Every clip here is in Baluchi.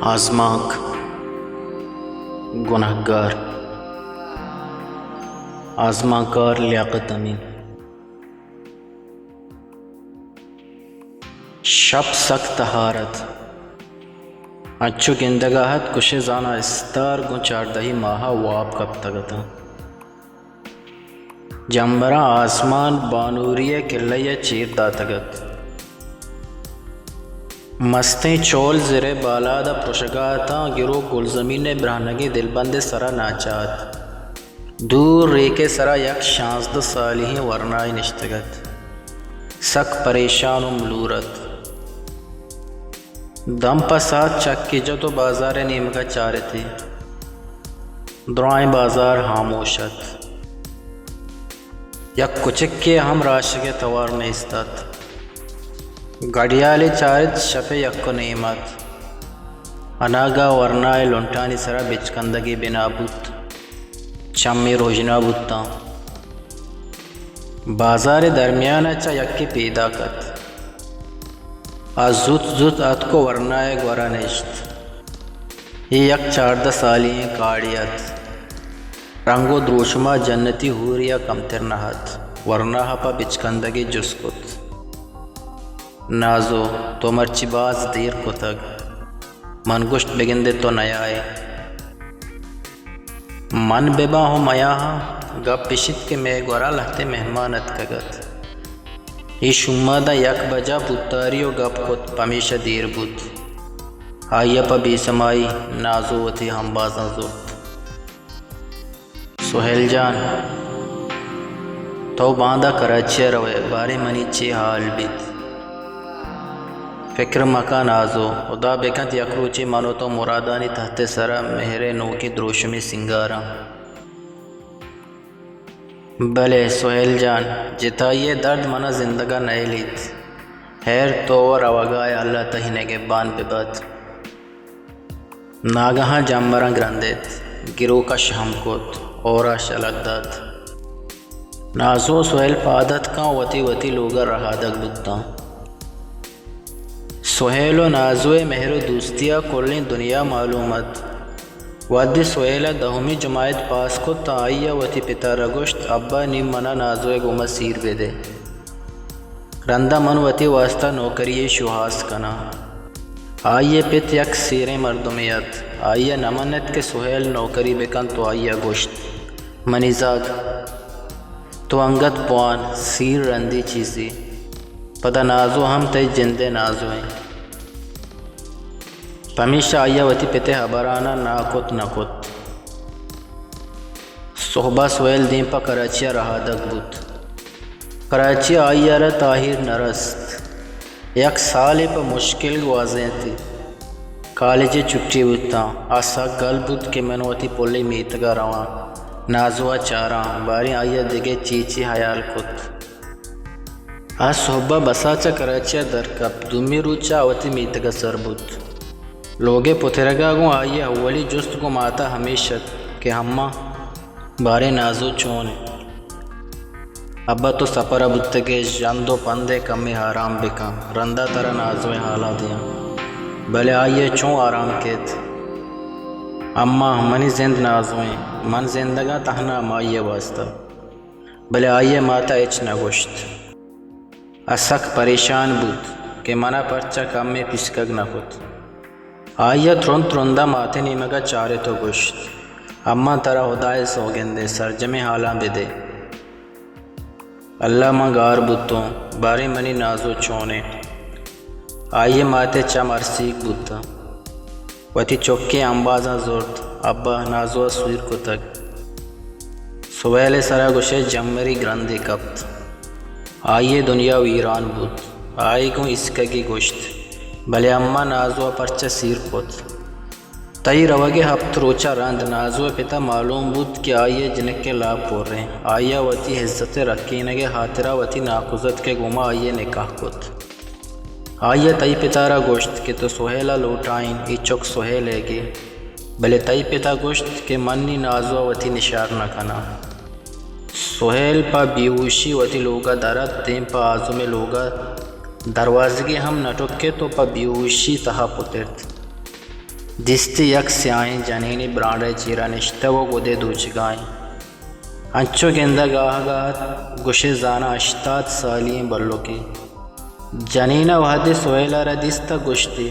آزمانک، گناہگار۔ آزمانکار لیاقت امین۔ شپ سک تہار ات۔ انچو گندگ ءَ ات گوشے زاناں استار گوں چاردہی ماہ ءَ واب کپتگ اتاں۔ جمبراں آسمان بانوری ءِ کلہ ءَ چیر داتگ ات۔ مستیں چول زر ءِ بالاد ءَ پرشگ ءَ اتاں، گروک گلزمین ءِ برہنگیں دلبند ءِ سرا ناچ ءَ ات۔ دور ریک ءِ سرا یک شانزدہ سالی ئیں ورنائے نشتگ ات۔ سک پریشان ءُ ملور ات۔ دم پہ ساعت چکے جت ءُ بازار ءِ نیمگ ءَ چارت ئے۔ درائیں بازار ہاموش ات۔ یک کچکے ءَ ہم راشگ ءِ توار نیست ات۔ گڑیالے چارت، شپ ءِ یک ءُ نیم ات۔ اناگہ ورنا ءِ لنٹانی سرا بچکندگے بنا بوت۔ چمے رژنا بوتاں۔ بازار ءِ درمیان ءَ چہ یکے پیداک ات۔ آ زوت زوت اتک ءُ ورنا ءِ گورا نشت۔ اے یک چاردہ سالی ئیں کاڑے ات۔ رنگ ءُ دروشم ءَ جنتی ہورے ءَ کمتر نہ ات۔ ورنا ءَ پہ بچکندگے جست کت، نازو، تو مرچی باز دیر کتگ۔ من گوشت، بگندے تو نیائے۔ من بباں ءُ میاہاں، گپ اش ات کہ مئے گورا لہتے مہمان اتکگ ات۔ اے شوما داں یک بجا پوتاری ءُ گپ کت، پمیشا دیر بوت۔ آئی ءَ پہ بے سمائی نازو وتی ہمبازاں زرت۔ سہیل جان، تو باندا کراچی ءَ روئے، باریں منی چے حال بیت؟ فکر مکن نازو، ہدا بکنت یک روچے من ءُ تو مرادانی تہت ءِ سرا مہر ءِ نوکیں دروشمے سینگاراں۔ بلے سہیل جان، جتائی ءِ درد منا زندگ ءَ نئیلیت۔ ہیر تو ءُ روگا ئے، اللہ تئی نگہبان ببات۔ ناگہاں جمبراں گرندت، گروک ءَ شہم کت، ہور ءَ شلگ دات۔ نازو ءُ سہیل پاد اتکاں، وتی وتی لوگ ءَ رہادگ بوتاں۔ سہیل ءُ نازو ءِ مہر ءُ دوستی ءَ کلیں دنیا معلوم ات۔ وہدے سہیل ءَ دہمی جماعت پاس کت، تاں آئی ءَ وتی پت ءَ را گوشت، ابا، نی منا نازو ءِ گوما سیر بدے۔ رندا من وتی واستا نوکری یے شوہاز کناں۔ آئی ءِ پت یک سیریں مردمے ات۔ آئی ءَ نہ منت کہ سہیل نوکری بکنت ءُ آئی ءَ گوشت، منی زاگ، تو انگت بوان، سیر رندی چیزے۔ پدا نازو ہم تئی جند ءِ نازو ایں۔ پمیشا آئی ءَ وتی پت ءِ ہبراناں ناکوت نہ کت۔ سہب ءَ سہیل دیم پہ کراچی ءَ رہادگ بوت۔ کراچی ءَ آئی ءَ را تاہیر نہ رست۔ یک سالے پہ مشکل گوازینت۔ کالج ءِ چھٹی بوتاں۔ آ سک گل بوت کہ من وتی پلیں میتگ ءَ رواں، نازو ءَ چاراں، باریں آئی ءَ دگہ چے چے ہیال کت۔ آ سہب ءَ بس ءَ چہ کراچی ءَ در کپت، دومی روچ ءَ وتی میتگ ءَ سر بوت۔ لوگ ءِ پترگ ءَ گوں آئی ءِ اولی جست گوں مات ءَ ہمیش ات کہ اماں، باریں نازو چون انت؟ ابا، تو سپر ءَ بوتگ ئے، ژند ءُ پند ءَ کمے آرام بکن، رندا ترا نازو ءِ حالاں دیاں۔ بلے آئی ءَ چون آرام کیت؟ اماں، منی زند نازو انت، من زندگ آں تہنا ہمائی ءِ واستا۔ بلے آئی ءِ مات ءَ ہچ نہ گوشت۔ آ سک پریشان بوت کہ منا پرچا کمے پیسکگ نہ کت۔ آئی ءَ ترند ترند ءَ مات ءِ نیمگ ءَ چارت ءُ گوشت، اماں، ترا ہدا ءِ سوگند انت، سرجمیں حالاں بدے۔ اللہ، من گار بوتوں، باریں منی نازو چون انت؟ آئی ءِ مات ءِ چم ارسیگ بوتاں۔ وتی چکیں امبازاں زرت، ابا، نازو ءَ سیر کتگ۔ سہیل ءِ سرا گوشئے جمبرے گرندے کپت۔ آئی ءِ دنیا ویران بوت۔ آئی گوں ایسکگے گوشت، بلے اماں، نازو ءَ پرچا سیر کت؟ تئی روگ ءِ ہپت روچ ءَ رند نازو ءِ پت ءَ معلوم بوت کہ آئی ءِ جنک ءِ لاپ پریں۔ آئی ءَ وتی عزت ءِ رکینگ ءِ ہاترا وتی ناکوزتک ءِ گوما آئی ءِ نکاح کت۔ آئی ءَ تئی پت ءَ را گوشت کہ تو سہیل ءَ لوٹائین، اے چک سہیل ئیگے۔ بلے تئی پت ءَ گوشت کہ من نی نازو ءَ وتی نشار نہ کناں۔ سہیل پہ بیہوشی وتی لوگ ءَ در ات، دیم پہ آزم ءِ لوگ ءَ دروازگے ہم نہ ٹکت ءُ پہ بیہوشی تہا پترت۔ دیستی یک سیاہیں جنینے برانڈ ءِ چیرا نشتگ ءُ گدے دوچگا ایں۔ انچو گندگ آہگا ات، گوشے زاناں ہشتاد سالی ایں بلکے۔ جنین ءَ وہدے سہیل ءَ را دیست ءَ گوشتی،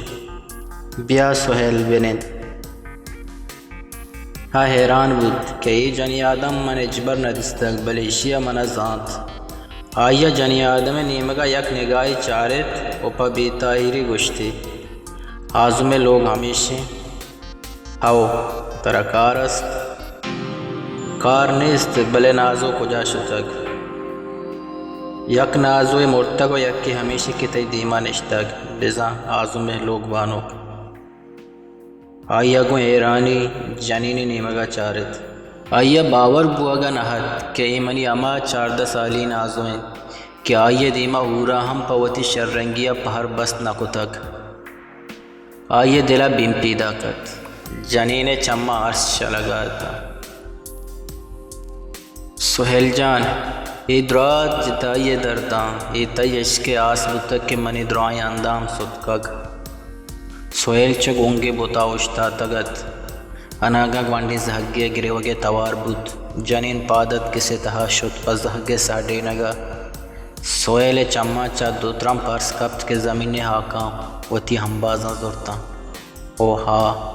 بیا سہیل بنند۔ آ حیران بوت کہ اے جنی آدم من ہچبر نہ دیستگ، بلے ایشی ءَ من ءَ زانت۔ آئی ءَ جنی آدم ءِ نیمگ ءَ یک نگاہے چارت ءُ پہ بے تاہیری گوشتی، آزم ءِ لوگ ہمیش ایں۔ ہئو، ترا کار است؟ کار نیست، بلے نازو کجا شتگ؟ یک نازوے مرتگ ءُ یکے ہمیش کہ تئی دیما نشتگ، بزاں آزم ءِ لوگ بانک۔ آئی ءَ گوں حیرانی جنین ءِ نیمگ ءَ چارت۔ آئی ءَ باور بوگ ءَ نہ ات کہ اے منی ہما چاردہ سالی نازو انت کہ آئی ءِ دیما ہورا ہم پہ وتی شررنگی ءَ پہر بست نہ کتگ۔ آئی ءِ دل ءَ بیم پیداک ات۔ جنین ءِ چماں ارس شلگ ءَ اتاں۔ سہیل جان، اے دراج جتائی ءِ درداں، اے تئی عشق ءِ آس بوتگ کہ منی درائیں اندام ستکگ۔ سہیل چہ گنگے بتا اوشتاتگ ات۔ اناگہ گونڈیں زہگے ءِ گریوگ ءِ توار بوت۔ جنین پاد اتک، گس ءِ تہا شت، پہ زہگ ءِ ساڈینگ ءَ سہیل ءِ چماں چہ دو ترمپ ارس کپت کہ زمین ءِ ہاکاں وتی ہمبازاں زرتاں۔ او ہا،